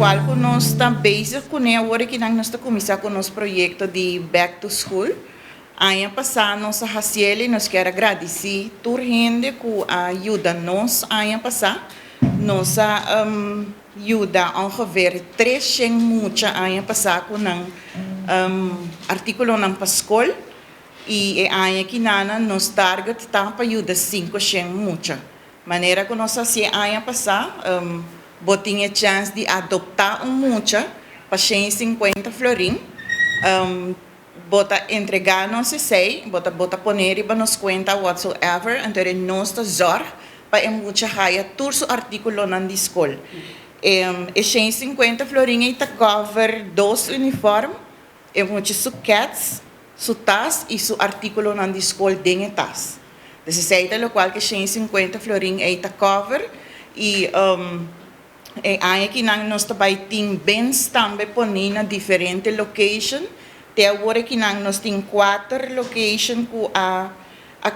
Lokual ku nos ta bezig kuné awor akinan, nos ta kuminsá ku nos proyekto di Back to School. Aña pasá nos a hasiel i nos kier a gradisí tur hende ku a yuda nos aña pasá. Nos a yuda ongeveer 300 mucha aña pasá ku nan artíkulonan pa skol i e aña akinan nos target ta pa yuda 500 mucha. Manera ku nos a hasi aña pasá, bo tin e chèns di adoptá un mucha pa 150 florin. Bo ta entregá nos esei, bo ta pone riba nos kuenta whatsoever, anto nos ta zorg pa e mucha haya tur su artíkulonan di skol. E 150 florin ei ta cover dos uniform, e mucha su keds, su tas i su artíkulonan di skol den e tas. Dus esei ta lokual ku 150 florin ei ta cover i e aña akinan nos tambe tin bins tambe pone na diferente location. Te awor akinan nos tin kuater location ku a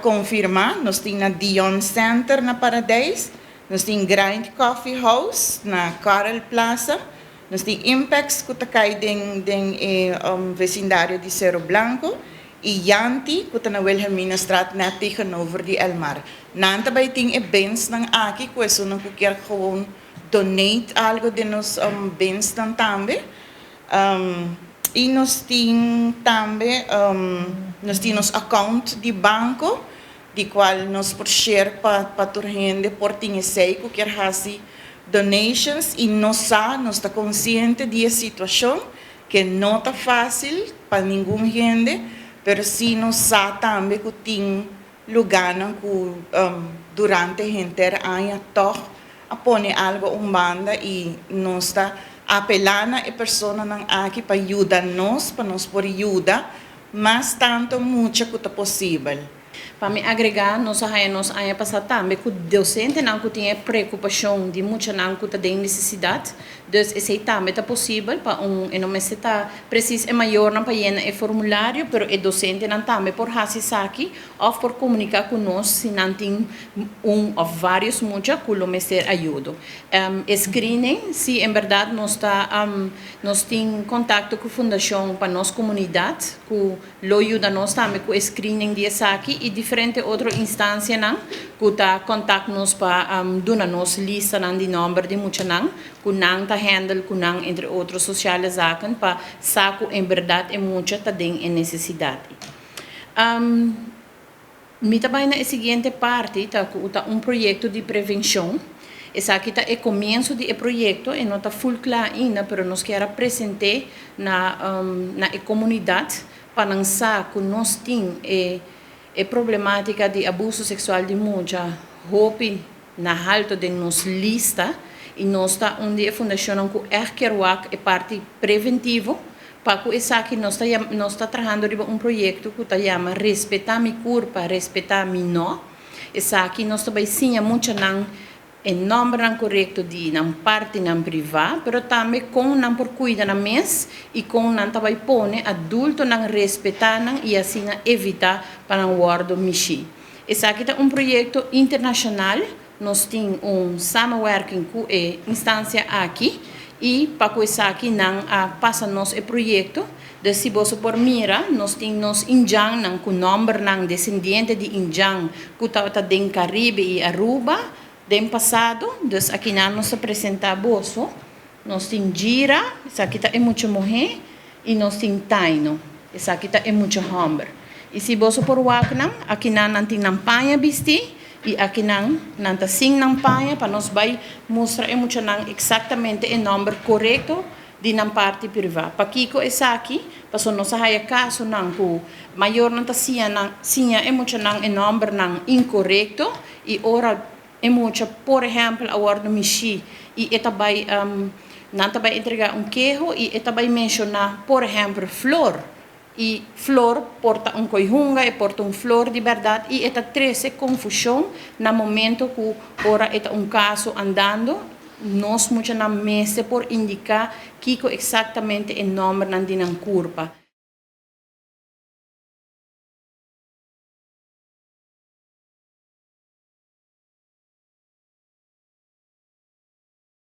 konfirmá. Nos tin na Dion Center na Paradise, nos tin Grind Coffee House na Coral Plaza, nos tin Impex ku ta kai den vesindario di Cerro Blanco i Yanti ku ta na Wilhelminastraat, net tegenover di Elmar. Nan tambe tin e bins nan aki ku esunnan ku kier gewoon donate algo di nos bins nan tambe. I nos tin tambe nos account di banko, di kual nos por share pa tur hende por tin esei ku kier hasi donations. I nos sa, nos ta konsiente di e situashon, ku no ta fásil pa ningun hende, pero si nos sa tambe ku tin lugánan ku durante henter aña toch a pone algo un banda i nos ta apelá na e personanan aki pa yuda nos, pa nos por yuda mas tantu mucha ku ta posibel. Pa mi agregá, nos a haña nos aña pasá tambe ku dosentenan ku tin preokupashon di muchanan ku ta den nesesidat. Dus esei tambe ta posibel pa un e no mester ta presis e mayornan pa yena e formulario, pero e dosentenan tambe por hasi esaki òf por komuniká ku nos si nan tin un òf vários mucha ku lo mester ayudo. Screening, si en berdat nos tin kontakto ku fundashon pa nos komunidat, ku lo yuda nos tambe ku screening di esaki i diferente otro instansianan ku ta kontakt nos pa duna nos listanan di nòmber di muchanan ku nan ta handle ku nan, entre otro sociale zaken, pa sa ku en berdat e mucha ta den e nesesidat. Mi tambe na e siguiente parti ta ku ta un proyekto di prevenshon. Esaki ta e komienso di e proyekto e no ta full kla ainda, pero nos ke presentá na e komunidat pa nan sa ku nos tin e problemátika di abuso seksual di mucha hopi na haltu den nos lista i nos ta un di e fundashon ku echt kier wak e parti preventivo pa ku esaki nos ta trahando riba un proyekto ku ta yama Respetá Mi Kurpa, Respetá Mi No. Esaki nos ta bai siña muchanan e nòmbernan korekto di nan partinan privá, pero tambe kon nan por kuida nan mes i kon nan ta bai pone adultonan respetá nan i asina evitá pa nan wòrdu mishi. Esaki ta un proyekto internashonal, nos tin un samenwerking ku e instansia aki i pa ku esaki nan a pasa nos e proyekto. Dus si bo por mira, nos tin nos indjannan ku nòmbernan desendiente di indjan ku tabata den Karibe i Aruba den pasado. Dus akinan nos ta presentá boso. Nos tin Gira, esaki ta e mucha muhé, i nos tin Taino, esaki ta e mucha hòmber. I si bo por wak nan, akinan nan tin nan paña bistí i akinan nan ta sin nan paña pa nos bai mustra e muchanan eksaktamente e nòmber korekto di nan parti privá. Pakiko esaki, paso nos a haya kasonan ku mayornan ta siña e muchanan e nòmbernan inkorekto i ora e mucha, por ehèmpel, a wòrdu mishi i e ta bai nan ta bai entregá un keho i e ta bai menshoná, por ehèmpel, flor. I flor por ta un koi hunga, e por ta un flor di berdat i e ta trese konfushon na momento ku ora e ta un kaso andando, nos muchanan mester por indiká kiko eksaktamente e nòmbernan di nan kurpa.